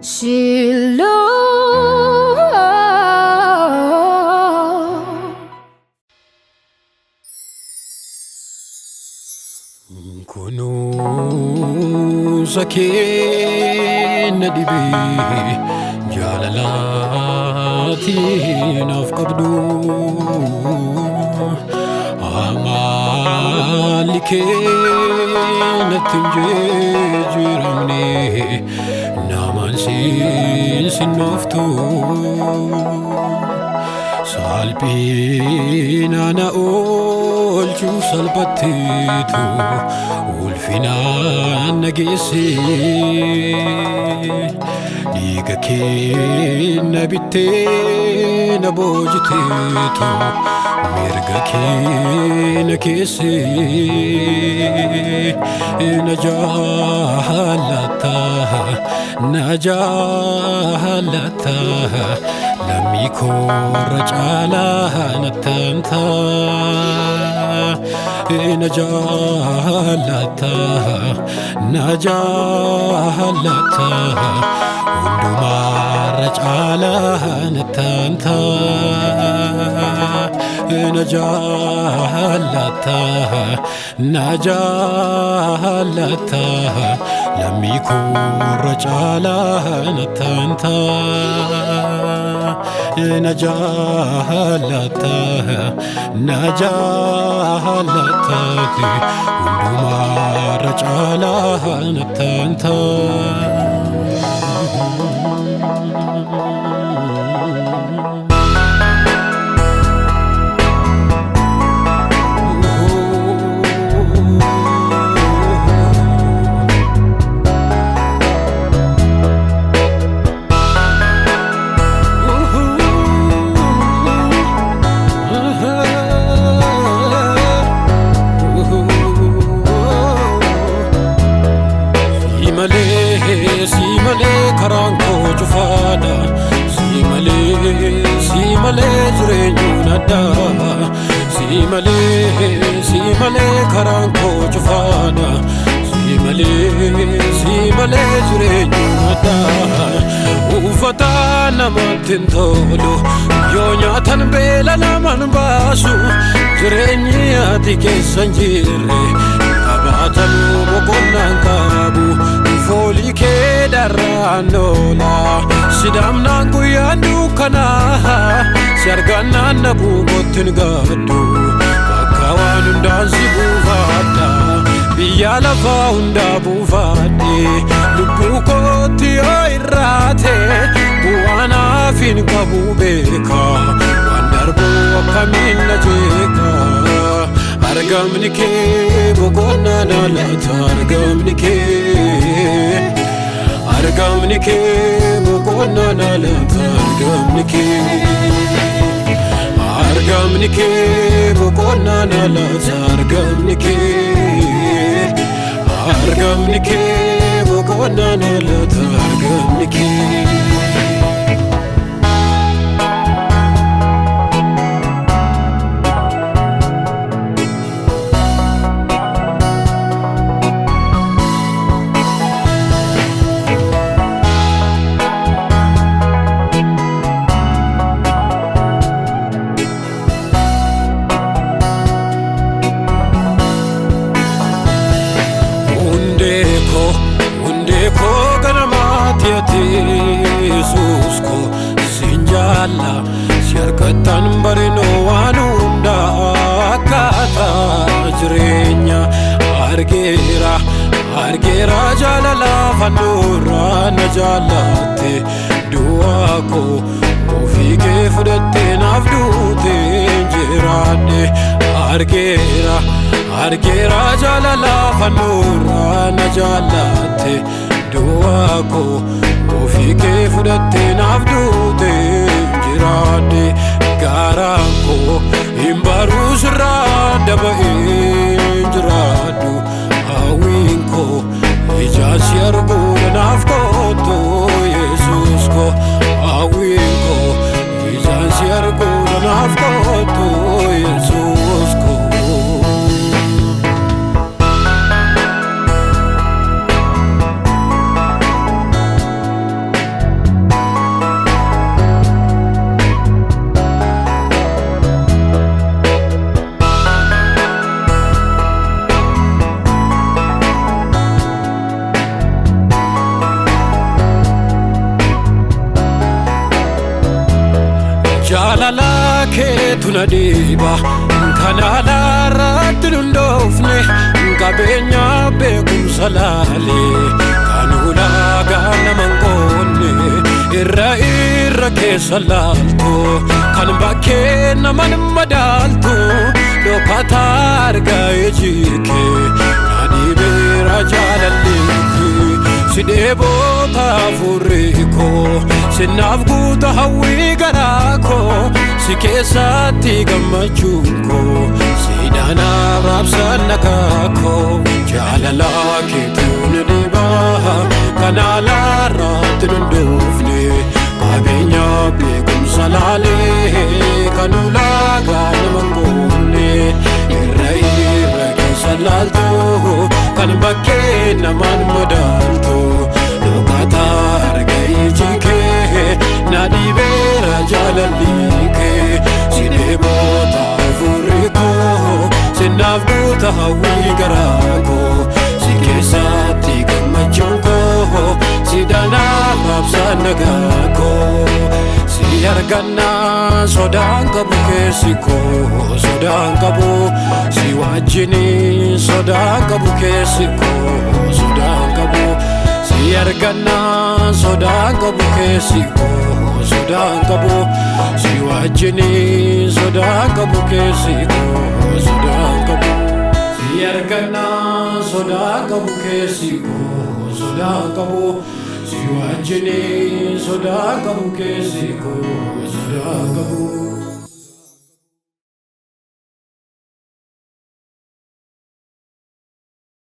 Shiloh. Kunuunsa kee na dhibee jaalalaatiin of qabdu amaalli kee natti hin jijjiiramne namaan siinsinnoftu salphina na oolchuu salphatteetu ulfinaan na geesse dhiiga kee na bittee na boojiteetu mirga kee na keesse na jaalatta na jaalatta lammii koorra caalaa nattamta na jaalatta na jaalatta hundumaarra caalaa nattamta na jaalatta na jaalatta lammii koorra caalaa nattamta na jaalatta na jaalatta hundumaarra caalaa nattamta. Si malee karaan koo cufaadha si malee jireenyuun addaa si malee karaan koo cufaadha si malee jireenyuun addaa uffata namatti hin tolu yoo nyaatan beela naman baasu jireenyi ati keessa hin jirre qabaatanuu boqonnaan qabu foolii kee darraan oola sidaamnaan guyyaan dukkanaa si argannaan na buukootti hin gaddu bakka waan hundaan si buufadha biyya lafaa hundaa buufadhe lubbuu kootti yoo irraate bu'aa naaf hin qabu beeka waan darbu akkamiin na jeeqa argamni kee boqonnaa na laata argamni kee argamni kee boqonnaa na laata argamni kee argamni kee boqonnaa na laata argamni kee argamni kee boqonnaa na laata argamni kee. Yesuus ko sin jaalla si harkattan barinoo waan hundaa akkaataa jireenya argeera argeera jaalala fannoorraa na jaallatte du'aa koo ofii kee fudhattee naaf duute jiraadhe argeera argeera jaalala fannoorraa na jaallatte du'aa koo ofii kee fudhattee naaf duute jiraadhe garaan koo hin baruu sirraa daba'ee jiraadhu hawwiin koo ijaan si arguu naaf kootu Yesuus koo hawwiin koo ijaan si arguu naaf kootu Yesuus koo. keetu na dhiiba kan alaarratti hundoofne qabeenya beekumsa laalee kan ulaagaa nama hin qoonne irra irra keessa laaltu kan bakkee nama hin madaaltu dhokataa argaa iji kee na dhibeera jaalalli kee si dheebota hafuurri koo sinaaf guuta hawwii garaa koo si keessatti gammachuun koo siidhaanaaf raabsan nagaa koo jaalalaa keetu na dhibaa kan alaarratti hundoofne qabeenya beekumsa laalee kan ulaagaa nama hin goone irra irra keessa laaltu kan bakkee namaan madaaltu dhokataa argaa iji kee na dhibeera jaalalli kee si dheebota hafuurri koo sinaaf guuta hawwii garaa koo si keessatti gammachuun koo si danaaf raabsa nagaa koo si argannaa sodaan qabu keessi koo sodaan qabu si wajjini sodaan qabu keessi koo sodaan qabu si argannaa sodaan qabu keessi koo sodaan qabu si wajjini sodaan qabu keessi koo sodaan qabu si argannaa sodaan qabu keessi koo sodaan qabu si wajjini sodaan qabu keessi koo sodaan qabu.